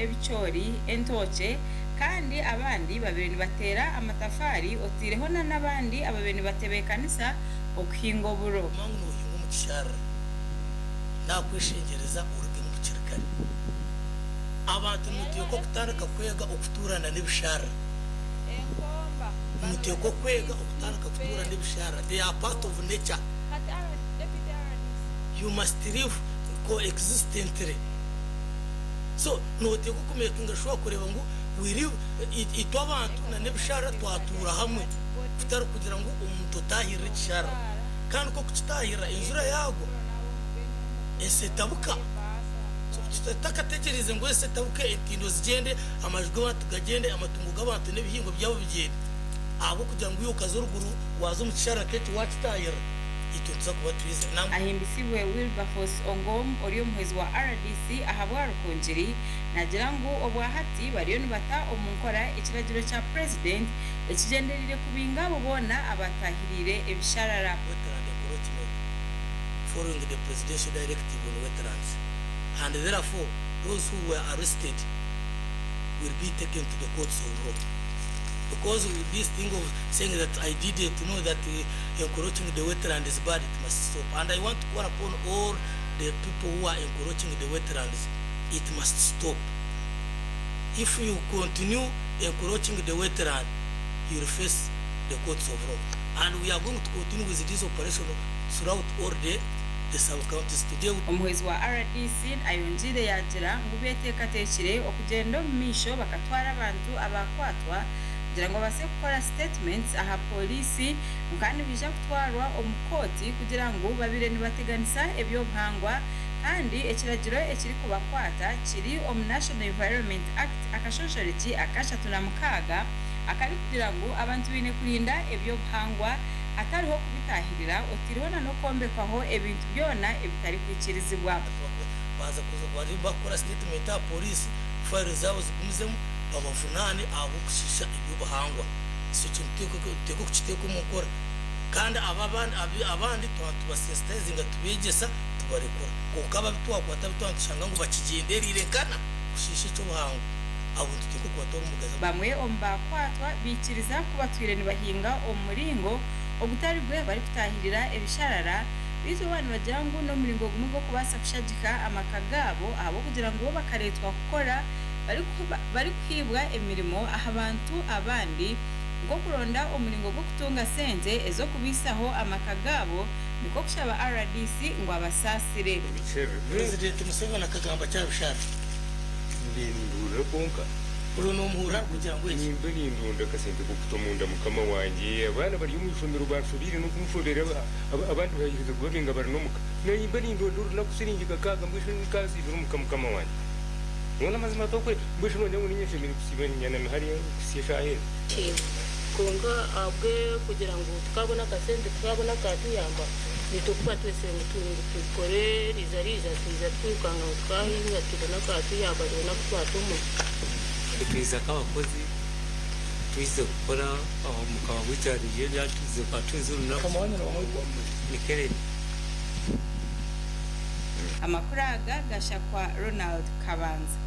ebicoori, entookye kandi abandi babaire nibateera amatafaari oteireho na n'abandi ababaire nibatebeekanisa okuhinga oburo. Guma ngu noohinga omu kisharara, naakweshengyereza orugemu bukiri kare. Abantu nimuteekwa kutandika kwega okutuurana n'ebisharara. Nimuteekwa kwega okutandika kutuura n'ebisharara. They are part of nature. You must live coexistently. So nooteekwa kumekinga sure kureeba ngu we live, itwe abantu na n'ebisharara twatuura hamwe kutari kugira ngu omuntu otaahirira ekisharara. Kandi nk'okukitaahirira enjura yaagwa ensi etabuka. So tutakategyereize ngu ensi etabuke, entindo zigyende, amaju g'abantu gagyende, amatungo g'abantu n'ebihingwa byabo bigyende ahabw'okugira ngu iwe okaza oruguru waaza omu kisharara nk'eki waakitaahirira, itwe nituza kuba twizire. Ahimbisibwe Wilberforce Ongom ori omuhwezi wa rdc ahabwa Rukungiri naagira ngu obwahati bariyo nibata omu nkora ekiragiro kya Purezidenti ekigyendereire kubinga abo boona abaatahiriire ebisharara. Wetland Encroachment following the Presidential Directive on Wetlands and therefore those who were arrested will be taken to the courts of law because this thing of saying that I didn't know that encroaching the wetland is bad it must stop and I want to call upon all the people who are encroaching the wetlands it must stop if you continue encroaching the wetland you will face the courts of law and we are going to continue with this operation throughout all the the sub counties today. Omuhwezi wa rdc ayongyeire yaagira ngu beteekateekire okugyenda omu maisho bakatwara abantu abaakwatwa kugira ngu babaase kukora sitetimenti aha pooriisi ngu kandi nibaija kutwarwa omu kooti kugira ngu babaire nibateganisa eby'obuhangwa kandi ekiragiro ekirikubakwata kiri omu National Environment Act akashonshorekye aka 36 akarikugira ngu abantu baine kurinda eby'obuhangwa hatariho kubitaahirira otaireho na n'okwombekwaho ebintu byona ebitarikwikirizibwa. Baaza kuza bakora sitetimenti aha pooriisi, faayiro zaabo zigumizemu babavunaane ahabw'okushiisha eby'obuhangwa. Ekyo kintu tuteekwa kukiteeka omu nkora. Kandi abo abandi twaba nitubasensitayizinga tubeegyesa tubarekura. Kwonka abo abu twakwata abu twaba nitushanga ngu bakigyendereire nkana kushiisha eky'obuhangwa, abo nituteekwa kubatwara omu gaza. Bamwe omu baakwatwa baikiriza ku batwire nibahinga omu muringo ogutari gwe barikutaahirira ebisharara beitu bo nibagira ngu n'omuringo gumwe gw'okubaasa kushagika amaka gaabo ahabw'okugira ngu bo bakareetwa kukora barikuhaibwa emirimo aha bantu abandi nk'okuronda omuringo gw'okutunga sente ez'okubaisaho amaka gaabo nikwo kushaba rdc ngu abasaasire. Purezidenti Museveni akagamba ki aha bishaabi? Mbe nindurira kwonka. Ori nomuhurira arikugira ngu eki. Nimba nindonda akasente k'okuta omunda mukama wangye. Abaana bari omu ishomero banshobeire n'okunshobera abandi baherize kubabinga bari n'omuka. Naanye mba nindonda orunaku siringi kakaaga mbwenu shi nkaasiibira omuka mukama wangye. Mbwenu amazima tokwe mbwenu shi nogira ngu niinye nshemereire kusiiba nyanami hariya kuhitsya eshaaha ezi? Kiibo. Kwonka ahabw'okugira ngu tukaabona akasente tukaabona akaatuyamba, naitwe ku batwetsire ngu tukore riija riija, twija twirukanga ngu tukaahinga tubone akaatuyamba tubone aku twata omu. Twija nk'abakozi twize kukora mukama waitu atuhize orunaku ni Kennedy. Amakuru aga gashakwa Ronald Kabanza.